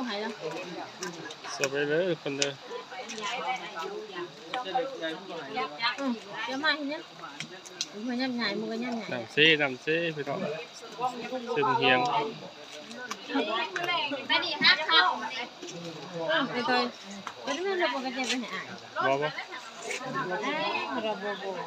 ໃຫ້ລະ ສະບາຍເດີຄົນເດີ. ອືມ ຈະມາເຮັດຫຍັງ? ເພິ່ນຫຍັບຫຍ້າຍ ໝູ່ກໍຫຍັບຫຍ້າຍ. ນ້ຳເຊ ນ້ຳເຊພີ່ນ້ອງ ເຊໝາກຮຽງ. ໄປນີ້ຫາເຂົ້າ ໄປຕໍ່ ໄປເດີນລົງ ບໍ່ກໍຈະໄປໃຫ້ອ້າຍ ບໍ່ ບໍ່ ເອີ ບໍ່ ບໍ່.